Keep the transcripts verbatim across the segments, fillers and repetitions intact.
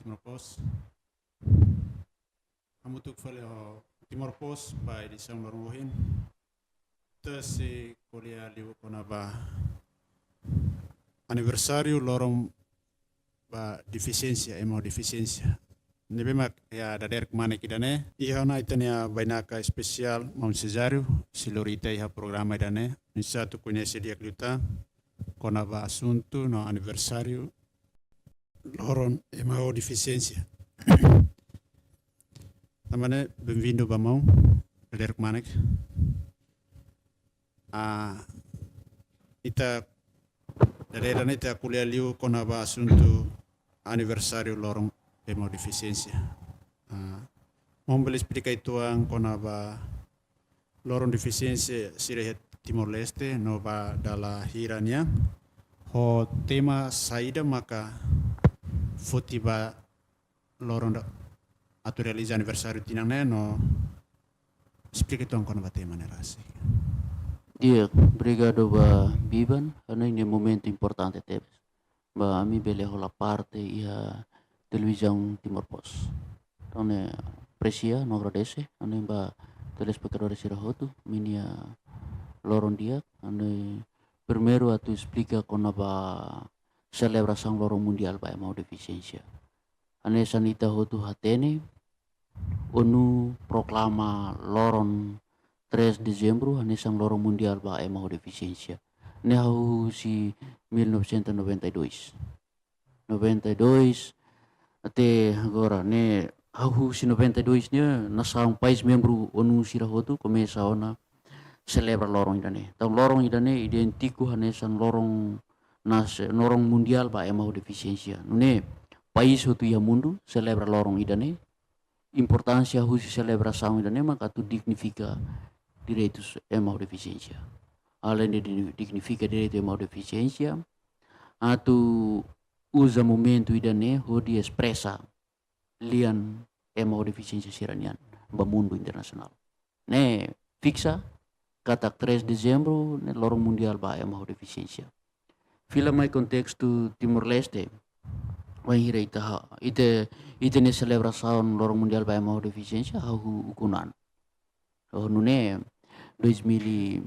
Timor Post. Hamutuk fali ho Timor Post ba edisaun loron ohin. Ita sei ko'alia liu kona-ba aniversáriu loron ba defisiénsia, ema ho defisiénsia. Ne'ebé mak iha dadeer kmanek ida-ne'e, iha ona ita-nia bainaka espesiál, maun Cesário, sei lori ita iha programa ida-ne'e, oinsá atu koñese di'ak liután kona-ba asuntu no aniversáriu loron ema ho defisiénsia. Tanba ne'e, benvindu ba maun, dadeer kmanek. Ah, ita, dadeer ne'e ita ko'alia liu kona-ba asuntu aniversáriu loron ema ho defisiénsia. Ah, maun bele esplika uitoan kona-ba loron defisiénsia sira iha Timor-Leste no ba dala hira nian, ho tema saida maka foti ba loron ida atu realiza aniversáriu tinan ne'e no esplika uitoan kona-ba tema ne'e rasik. Di'ak, obrigadu ba Biban, hanoin ne'e momentu importante tebes ba ami bele hola parte iha televizaun Timor Post. Entaun ne'e apresia no agradese hanoin ba telespetadór sira hotu, ami-nia loron di'ak, hanoin primeiru atu esplika kona-ba selebrasaun loron mundiál ba ema ho defisiénsia. Hanesan ita hotu hatene, ONU proklama loron três de dezembro hanesan loron mundiál ba ema ho defisiénsia. Ne'e hahú husi mil novecentos e noventa e dois. Noventa e dois até agora, ne'e hahú husi noventa e dois ne'e nasaun país membru ONU sira hotu komesa ona selebra loron ida-ne'e. Entaun loron ida-ne'e idéntiku hanesan loron nas-, loron mundiál ba ema ho defisiénsia. Nune'e país hotu iha mundu selebra loron ida-ne'e. Importánsia husi selebrasaun ida-ne'e maka atu dignifika direitus ema ho defisiénsia. Aleinde di-, dignifika direitu ema ho defisiénsia, atu uza momentu ida-ne'e hodi espresa lian ema ho defisiénsia sira-nian ba mundu internasionál. Ne'e fiksa katak três de dezembro ne'e loron mundiál ba ema ho defisiénsia. Fila mai kontestu Timor-Leste, wainhira ita ha-, ita, ita-nia selebrasaun loron mundiál ba ema ho defisiénsia hahú ukun an. Oh, nune'e dois mil e,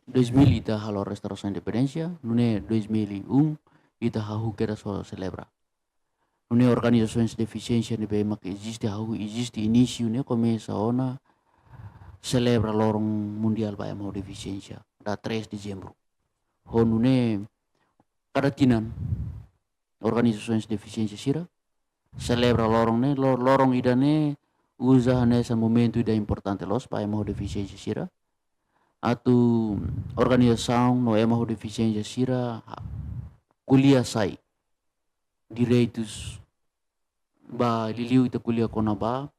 dois mil ita halo restaurasaun independénsia, nune'e dois mil e um ita hahú kedas ho selebra. Nune'e organizasoens defisiénsia ne'ebé mak eziste, hahú eziste inísiu ne'e komesa ona selebra loron mundiál ba ema ho defisiénsia, dia três de dezembro. Ho nune'e kada tinan organizasoens defisiénsia sira selebra loron ne'e, lo-, loron ida-ne'e uza hanesan momentu ida importante loos ba ema ho defisiénsia sira. Atu organizasaun no ema ho defisiénsia sira ha-, ko'alia sai direitus ba liuliu ita ko'alia kona-ba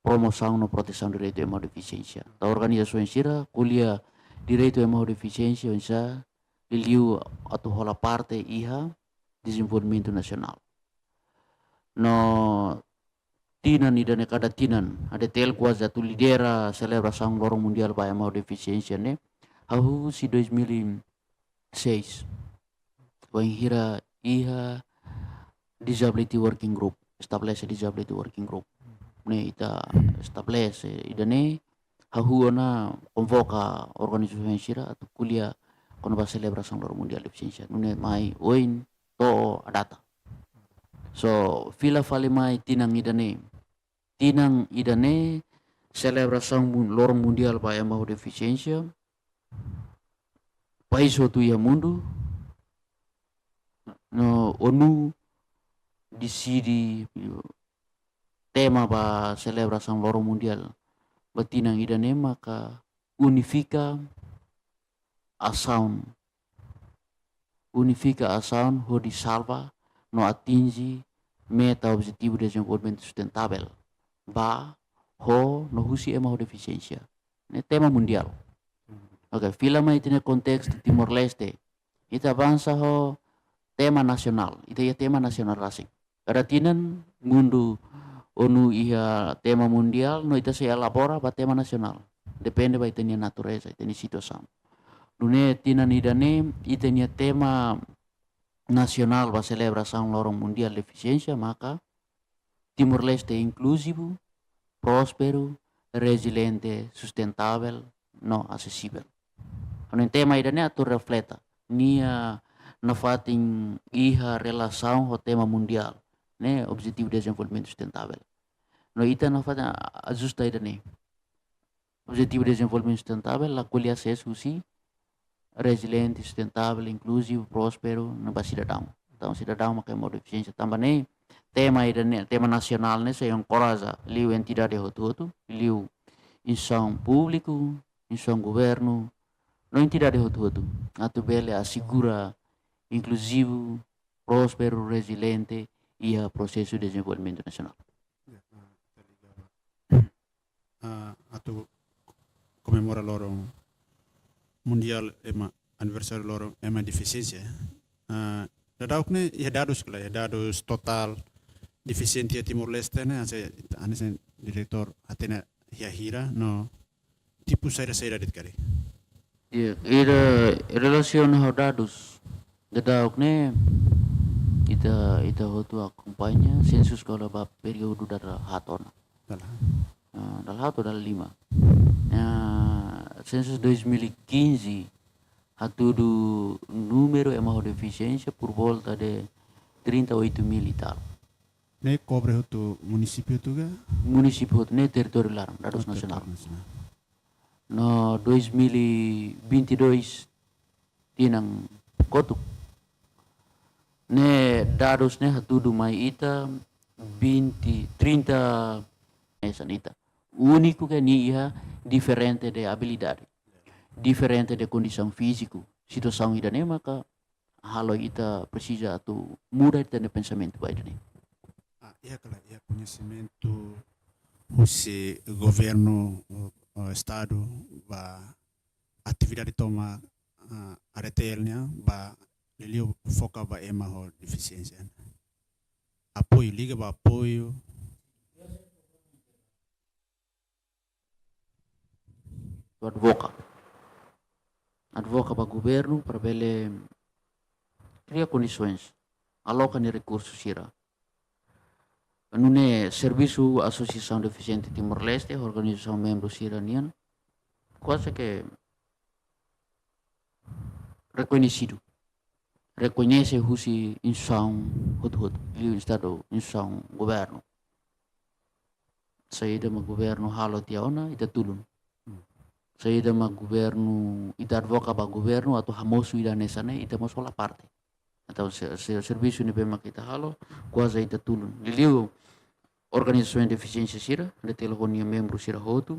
promosaun no protesaun direitu ema ho defisiénsia. Entaun organizasoens sira ko'alia direitu ema ho defisiénsia oinsá liuliu atu hola parte iha dezenvolvimentu nasionál. No tinan ida-ne'e kada tinan, ADTL kuaze atu lidera selebrasaun loron mundiál ba ema ho defisiénsia ne'e hahú husi dois mil e seis. Wainhira iha Disability Working Group, estabelese Disability Working Group. Ne'e ita estabelese ida-ne'e hahú ona konvoka organizasaun sira atu ko'alia kona-ba selebrasaun loron mundiál defisiénsia. Nune'e mai oin to'o à data. So, fila fali mai tinan ida-ne'e. Tinan ida-ne'e selebrasaun mun-, loron mundiál ba ema ho defisiénsia. País hotu iha mundu, no ONU deside tema ba selebrasaun loron mundiál ba tinan ida-ne'e maka unifika asaun, unifika asaun hodi salva no atinje meta Objetivu Dezenvolvimentu Sustentável ba, ho no husi ema ho defisiénsia. Ne'e tema mundiál. Oke, fila mai ita-nia kontestu Timor-Leste. Ita avansa ho tema nasionál. Ita iha tema nasionál rasik. Kada tinan mundu ONU iha tema mundiál, no ita sei elabora ba tema nasionál. Depende ba ita-nia natureza, ita-nia situasaun. Nune'e tinan ida-ne'e, ita-nia tema nasionál ba selebrasaun Loron Mundiál Defisiénsia, maka Timor-Leste inkluzivu, prósperu, reziliente, sustentável no asesivel. Ha'u hanoin tema ida-ne'e atu refleta nia nafatin iha relasaun ho tema mundiál, ne'e Objetivu Dezenvolvimentu Sustentável. No ita nafatin ajusta ida-ne'e. Objetivu Dezenvolvimentu Sustentável la ko'alia ses husi reziliente, sustentável, inkluzivu, prósperu, no ba sidadaun. Entaun, sidadaun maka ema ho defisiénsia. Tanba ne'e tema ida-ne'e, tema nasionál ne'e sei enkoraja liu entidade hotu-hotu, liu instituisaun públiku, instituisaun governu, no entidade hotu-hotu atu bele asegura inkluzivu, prósperu, reziliente iha prosesu dezenvolvimentu nasionál. Ya, ah, tá ligado. Ah, atu komemora loron mundiál ema, aniversáriu loron ema defisiénsia. Ah, daudauk ne'e iha dadus kala, iha dadus totál defisiente iha Timor-Leste ne'e, hanesan, hanesan diretór hatene iha hira no tipu saida-saida de'it karik. Ya, ida relasiona ho dadus. Daudauk ne'e ita, ita hotu akompaña sensus kala ba períodu dala haat ona. Dala. Ah, dala haat ou dala lima. Ah, sensus dois mil e quinze hatudu númeru ema ho defisiénsia por volta de trinta e oito mil e tal. Ne'e kobre hotu munisípiu hotu ka? Munisípiu hotu, ne'e territóriu laran, dadus nasionál. Territóriu nasionál. No dois mil e vinte e dois tinan kotuk, ne'e dadus ne'e hatudu mai ita vinte, trinta, hanesan ita. Úniku ke nia iha diferente de abilidade, diferente de kondisaun fíziku. Situasaun ida-ne'e maka halo ita presiza atu muda ita-nia pensamentu ba ida-ne'e. Ah, iha kala, iha koñesimentu husi governu, eh, estadu ba atividade tomak, ah, A D T L nian ba liuliu foka ba ema ho defisiénsia. Apoiu, liga ba apoiu. Advoka. Advoka ba governu para bele kria kondisoens, aloka nia rekursu sira. Nune'e servisu Asosiasaun Defisiente Timor-Leste, organizasaun membru sira-nian, kuaze ke rekoñesidu. Rekoñese husi instituisaun hotu-hotu, liu estadu, instituisaun governu. Saida mak governu halo tiha ona, ita tulun. Hmm. Saida mak governu, ita advoka ba governu atu hamosu ida hanesan ne'e, ita mós hola parte. Entaun, se, se, servisu ne'ebé mak ita halo, kuaze ita tulun. Liuliu organizasaun defisiénsia sira, A D T L ho nia membru sira hotu,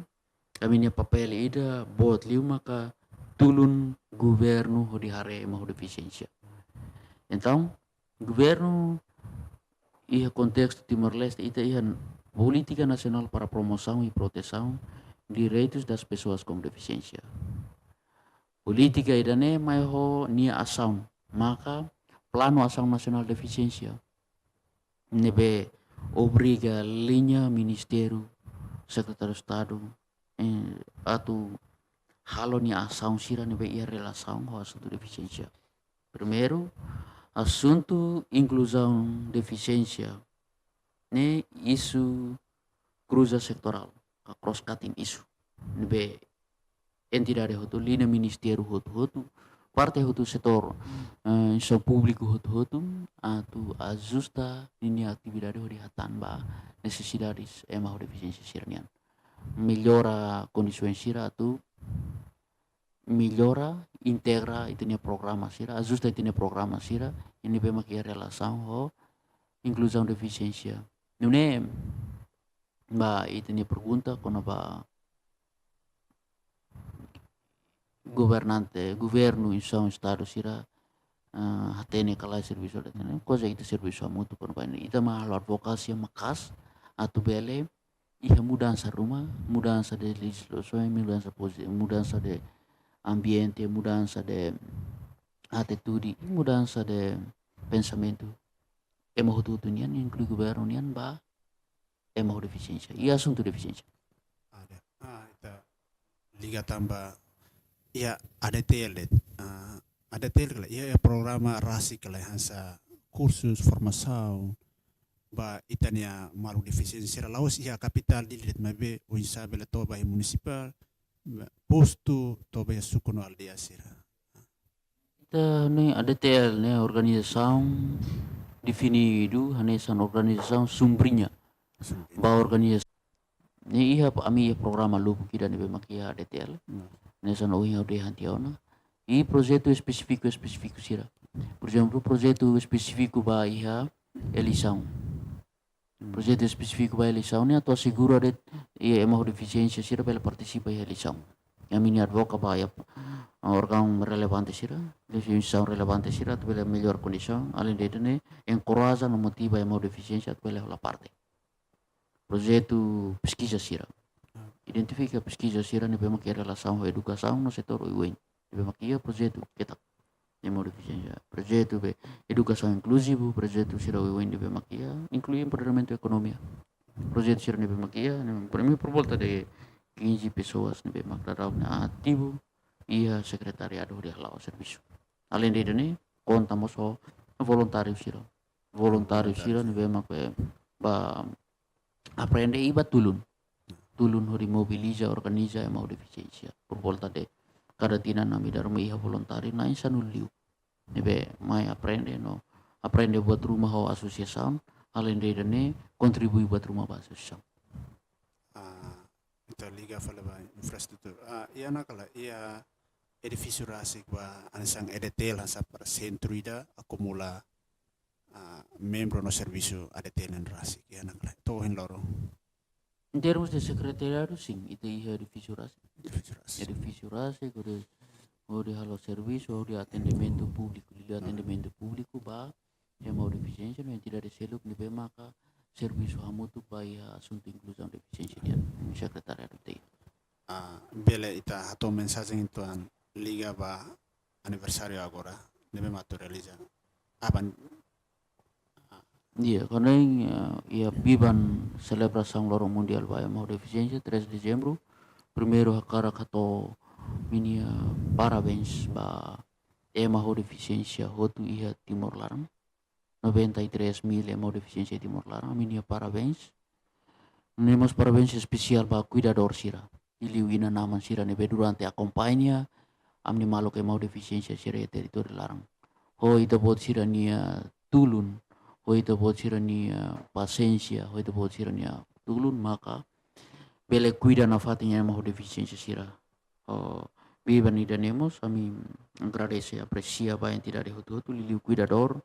ami-nia papél ida boot liu maka tulun governu hodi haree ema ho defisiénsia. Entaun, governu iha kontestu Timor-Leste, ita iha Política Nacional para Promoção e Proteção de Direitos das Pessoas com Deficiência. Polítika ida-ne'e mai ho nia asaun, maka Planu Asaun Nasionál Defisiénsia, ne'ebé obriga liña ministériu, sekretáriu estadu, eh, atu halo nia asaun sira ne'ebé iha relasaun ho asuntu defisiénsia. Primeiru, asuntu inkluzaun defisiénsia ne'e isu kruza setorál, ka cross cutting issue, ne'ebé entidade hotu, liña ministériu hotu-hotu, parte hotu setór, eh, instituisaun públiku hotu-hotu, atu ajusta ninia atividade hodi hatán ba nesesidades ema ho defisiénsia sira-nian. Mellora kondisoens sira atu mellora, integra ita-nia programa sira, ajusta ita-nia programa sira, ne'ebé mak iha relasaun ho inkluzaun defisiénsia. Nune'e ba ita-nia pergunta kona-ba governante, governu, instituisaun estadu sira, ah, hatene ka lae servisu A D T L nian, kuaze ita servisu hamutuk kona-ba ne'e. Ita mak halo advokasia maka'as atu bele iha mudansa ruma, mudansa de lejislasaun, mudansa posi-, mudansa de ambiente, mudansa de atitude, mudansa de pensamentu ema hotu-hotu nian, inklui governu nian ba ema ho defisiénsia. Iha asuntu defisiénsia. Ada. Ah, ita liga tan ba iha A D T L de'it, ah, ADTL kala iha, iha programa rasik kala hanesan kursus, formasaun ba ita-nia maluk defisiénsia sira, la'ós iha kapitál Dili de'it, maibé oinsá bele to'o ba iha munisipál, postu, to'o ba iha suku no aldeia sira. Ita ne'e ADTL ne'e organizasaun definidu hanesan organizasaun sombriña. Sombriña. Ba organizasaun ne'e iha, ami iha programa lubuk ida ne'ebé mak iha ADTL. Hmm. Hanesan ohin ha'u dehan tiha ona. I projetu espesífiku, espesífiku sira. Porezemplu, projetu espesífiku ba iha eleisaun. Hmm. Projetu espesífiku ba eleisaun ne'e atu asegura de'it iha ema ho defisiénsia sira bele partisipa iha eleisaun. Ami-nia advoka ba iha órgaun relevante sira, instituisaun relevante sira, atu bele mellora kondisaun, alende ida-ne'e, enkoraja no motiva ema ho defisiénsia atu bele hola parte. Projetu peskiza sira. Ah. Identifika peskiza sira ne'ebé mak iha relasaun ho edukasaun no setór oioin. Ne'ebé mak iha projetu ketak. Ema ho defisiénsia. Projetu be edukasaun inkluzivu, projetu sira oioin ne'ebé mak iha, inklui empoderamentu ekonomia. Projetu sira ne'ebé mak iha, ne'e, por, por volta de quinze pessoas ne'ebé mak daudaun ne'e ativu iha sekretariadu hodi hala'o servisu. Alende ida-ne'e, konta mós ho voluntáriu sira. Voluntáriu sira ne'ebé mak, eh, ba aprende i ba tulun. Tulun hodi mobiliza, organiza ema ho defisiénsia. Por volta de kada tinan ami dada ruma iha voluntáriu na'in sanulu liu. Ne'ebé mai aprende no, aprende buat ruma ho asosiasaun, alende ida-ne'e kontribui buat ruma ba asosiasaun. Ah, ita liga fali ba infraestrutura. Ah, iha ne'e kala, iha edifísiu rasik ba hanesan ADTL hanesan para sentru ida akumula, ah, membru no servisu ADTL nian rasik, iha ne'e kala. To'o ohin loron. Em termos de sekretariadu, sin, ita iha edifísiu rasik. Edifísiu rasik. Edifísiu rasik, hodi, hodi halo servisu, hodi atendimentu públiku, liuliu atendimentu públiku ba ema ho defisiénsia no entidade seluk ne'ebé maka servisu hamutuk ba iha asuntu inkluzaun defisiénsia nian, sekretariadu ita iha. Ah, bele ita hato'o mensajen uitoan liga ba aniversáriu agora ne'ebé mak atu realiza. Aban. Iya, karena, eh, iha biban selebrasaun Loron Mundiál ba ema ho defisiénsia, três de Dezembru, primeiru hakarak hato'o ami-nia parabéns ba ema ho defisiénsia hotu iha Timor laran. Noventa e três mil ema ho defisiénsia Timor laran, ami-nia parabéns. Ne'e mós parabéns espesiál ba kuidadór sira, liuliu inan-aman sira ne'ebé durante akompaña ami-nia maluk ema ho defisiénsia sira iha territóriu laran. Ho ita-boot sira-nia tulun, ho ita-boot sira-nia pasiénsia, ho ita-boot sira-nia tulun, maka bele kuida nafatin ema ho defisiénsia sira. Ho biban ida-ne'e mós ami agradese, apresia ba entidade hotu-hotu, liuliu kuidadór,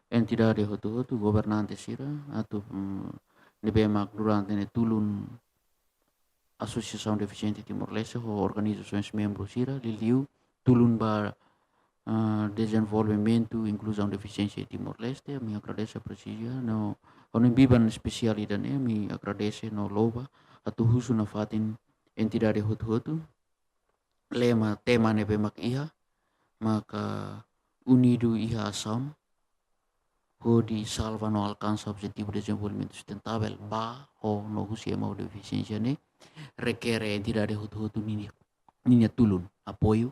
entidade hotu-hotu, governante sira, atu, mm, ne'ebé mak durante ne'e tulun Asosiasaun Defisiente Timor-Leste ho organizasoens membru sira, liuliu tulun ba, ah, dezenvolvimentu inkluzaun defisiénsia Timor-Leste, ami agradese, apresia, no, ho nia biban espesiál ida-ne'e, ami agradese no louva, atu husu nafatin entidade hotu-hotu, lema, tema ne'ebé mak iha, maka unidu iha asaun, hodi salva no alkansa Objetivu Dezenvolvimentu Sustentável ba, ho no husi ema ho defisiénsia ne'e, rekere entidade hotu-hotu ninia, ninia tulun, apoiu,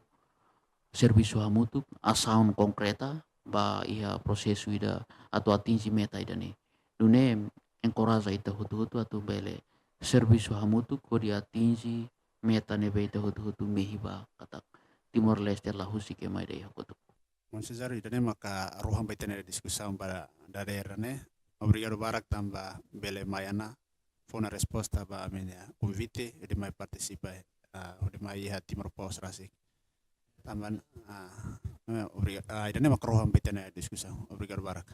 servisu hamutuk, asaun konkreta, ba iha prosesu ida atu atinje meta ida-ne'e. Nune'e enkoraja ita hotu-hotu atu bele servisu hamutuk hodi atinje meta ne'ebé ita hotu-hotu mehi ba katak Timor-Leste la husik ema ida iha kotuk. Maun Cesário, ida-ne'e maka rohan ba ita-nia diskusaun ba dadeer ne'e. Obrigadu barak tanba bele mai ona fó ona resposta ba ami-nia konvite, hodi mai partisipa, ah, hodi mai iha Timor Post rasik. Tanba, ah, eh, obriga-, ah, ida-ne'e maka rohan ba ita-nia diskusaun. Obrigadu barak.